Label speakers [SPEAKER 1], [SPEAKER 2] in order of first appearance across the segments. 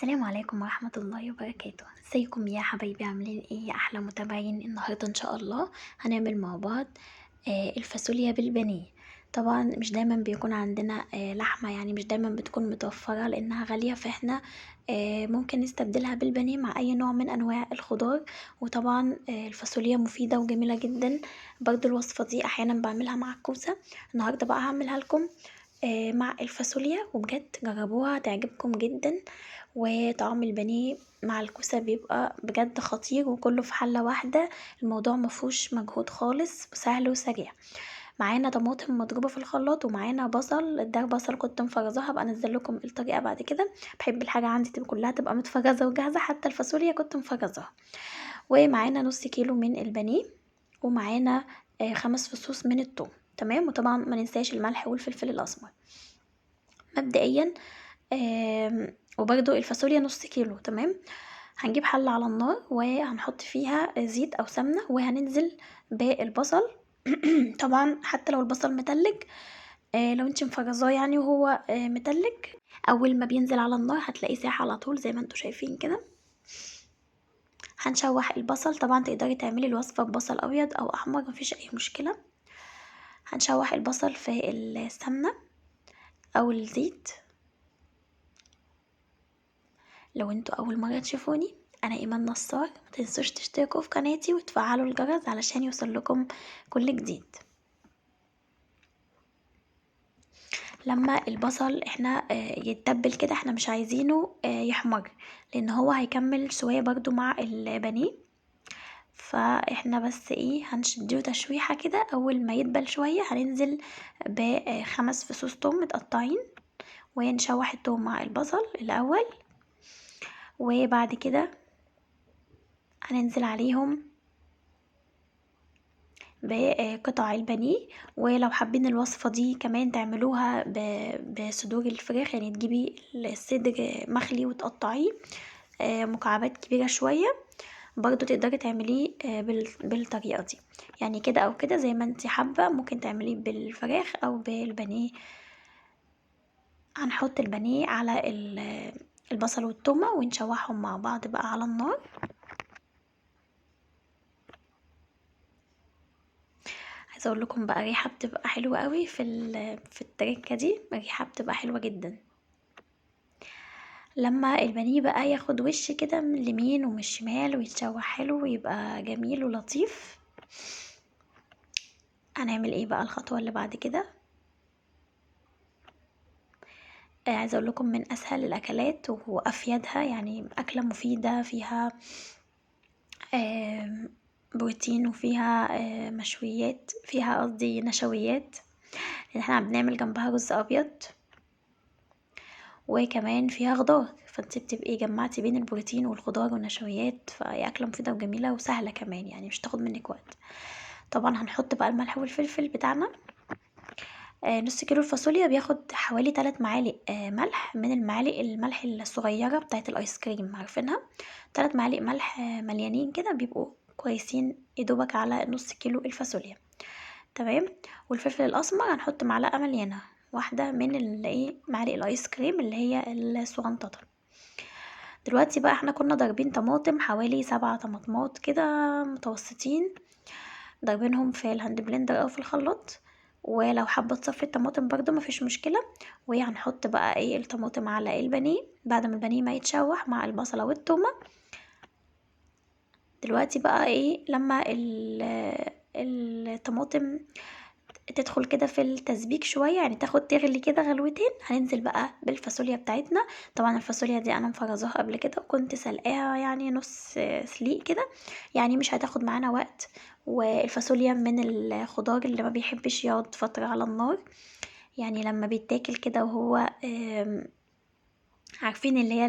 [SPEAKER 1] السلام عليكم ورحمة الله وبركاته. ازيكم يا حبايبي، عاملين ايه يا احلى متابعين؟ النهارده ان شاء الله هنعمل مع بعض الفاصوليا بالبانيه. طبعا مش دايما بيكون عندنا لحمه، يعني مش دايما بتكون متوفرة لانها غالية، فاحنا ممكن نستبدلها بالبانيه مع اي نوع من انواع الخضار. وطبعا الفاصوليا مفيدة وجميلة جدا. برضو الوصفة دي احيانا بعملها مع الكوسه، النهارده بقى هعملها لكم مع الفاصوليا، وبجد جربوها هتعجبكم جدا. وطعم البانيه مع الكوسه بيبقى بجد خطير، وكله في حله واحدة، الموضوع مفهوش مجهود خالص، وسهل وسريع. معانا طماطم مضروبة في الخلاط، ومعانا بصل، ده بصل كنت مفرزاه، هبقى انزل لكم الطريقة بعد كده. بحب الحاجة عندي تبقى كلها تبقى متفرزه وجاهزة، حتى الفاصوليا كنت مفرزاها. ومعانا نص كيلو من البانيه، ومعانا 5 فصوص من الثوم، تمام. وطبعا ما ننساش الملح والفلفل الاسمر مبدئيا. وبرده الفاصوليا نص كيلو، تمام. هنجيب حله على النار وهنحط فيها زيت او سمنه، وهننزل بالبصل. طبعا حتى لو البصل متلج، لو انت مفرزاه يعني وهو متلج، اول ما بينزل على النار هتلاقيه ساح على طول زي ما انتوا شايفين كده. هنشوح البصل، طبعا تقدري تعملي الوصفة ببصل ابيض او احمر، مفيش اي مشكلة. هنشوح البصل في السمنة او الزيت. لو انتوا اول مرة تشوفوني، انا ايمان نصار، ما تنسوش تشتركوا في قناتي وتفعلوا الجرس علشان يوصل لكم كل جديد. لما البصل احنا يتبل كده، احنا مش عايزينه يحمر، لان هو هيكمل شوية برضو مع البانيه، فاحنا بس هنشديه تشويحه كده. اول ما يدبل شوية هننزل ب5 فصوص توم متقطعين، ونشوح التوم مع البصل الاول، وبعد كده هننزل عليهم بقطع البانيه. ولو حابين الوصفة دي كمان تعملوها بصدور الفراخ، يعني تجيبي الصدر مخلي وتقطعيه مكعبات كبيرة شوية، برضو تقدري تعمليه بالطريقة دي، يعني كده او كده زي ما انتي حابة، ممكن تعمليه بالفراخ او بالبانيه. هنحط البانيه على البصل والتومة ونشوحهم مع بعض بقى على النار. عايزه اقول لكم بقى ريحه بتبقى حلوة قوي في التركة دي، ريحه بتبقى حلوة جدا. لما البانيه بقى ياخد وش كده من اليمين ومن الشمال ويتشوح حلو ويبقى جميل ولطيف، هنعمل ايه بقى الخطوة اللي بعد كده؟ عايزه اقول لكم من اسهل الاكلات وافيدها، يعني اكله مفيدة فيها بروتين وفيها مشويات، فيها قصدي نشويات، لان احنا بنعمل جنبها رز ابيض، وكمان فيها خضار، فانت بتبقي جمعتي بين البروتين والخضار والنشويات، فهي اكله مفيدة وجميلة وسهلة كمان، يعني مش تاخد منك وقت. طبعا هنحط بقى الملح والفلفل بتاعنا. نص كيلو الفاصوليا بياخد حوالي 3 معالق ملح، من المعالق الملح الصغيرة بتاعت الايس كريم، عارفينها، 3 معالق ملح مليانين كده، بيبقوا كويسين يدوبك على نص كيلو الفاصوليا، تمام. والفلفل الاسمر هنحط معلقه مليانة واحدة من معالق الايس كريم اللي هي الصغنططه. دلوقتي بقى احنا كنا ضاربين طماطم حوالي 7 طماطمات كده متوسطين، ضاربينهم في ال hand blender او في الخلاط، ولو حابة تصفي الطماطم برضو مفيش مشكلة. وهنحط بقى الطماطم على البانيه بعد ما البانيه ما يتشوح مع البصله والتومه. دلوقتي بقى لما الطماطم تدخل كده في التسبيك شوية، يعني تاخد تغلي كده غلوتين، هننزل بقى بالفاصوليا بتاعتنا. طبعا الفاصوليا دي انا مفرزاها قبل كده وكنت سلقاها يعني نص سليق كده، يعني مش هتاخد معانا وقت. والفاصوليا من الخضار اللي ما بيحبش يقعد فترة على النار، يعني لما بيتاكل كده وهو عارفين اللي هي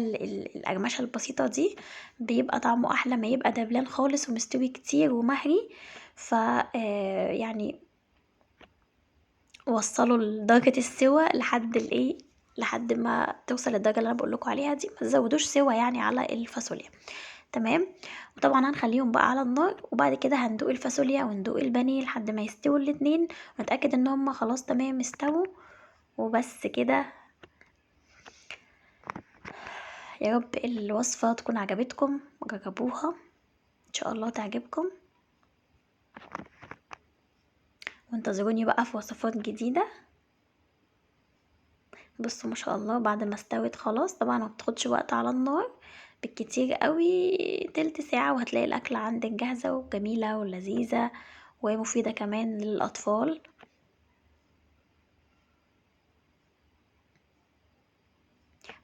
[SPEAKER 1] القرمشه البسيطة دي، بيبقى طعمه احلى ما يبقى دبلان خالص ومستوي كتير ومهري. يعني وصلوا لدرجة السوى لحد الايه، لحد ما توصل للدرجة اللي انا بقول لكم عليها دي، ما تزودوش سوى يعني على الفاصوليا، تمام. وطبعا هنخليهم بقى على النار، وبعد كده هندوق الفاصوليا وندوق البانيه لحد ما يستووا الاتنين، ونتاكد ان هم خلاص تمام استووا وبس كده. يا رب الوصفة تكون عجبتكم، جربوها ان شاء الله تعجبكم، وانتظروني بقى في وصفات جديدة. بصوا ما شاء الله بعد ما استوت خلاص، طبعا ما بتاخدش وقت على النار، بالكتير قوي تلت ساعة وهتلاقي الاكل عندك جاهزة وجميلة ولذيذة ومفيدة كمان للاطفال.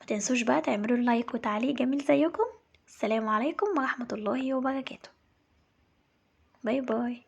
[SPEAKER 1] ما تنسوش بقى تعملوا لايك وتعليق جميل زيكم. السلام عليكم ورحمة الله وبركاته. bye bye.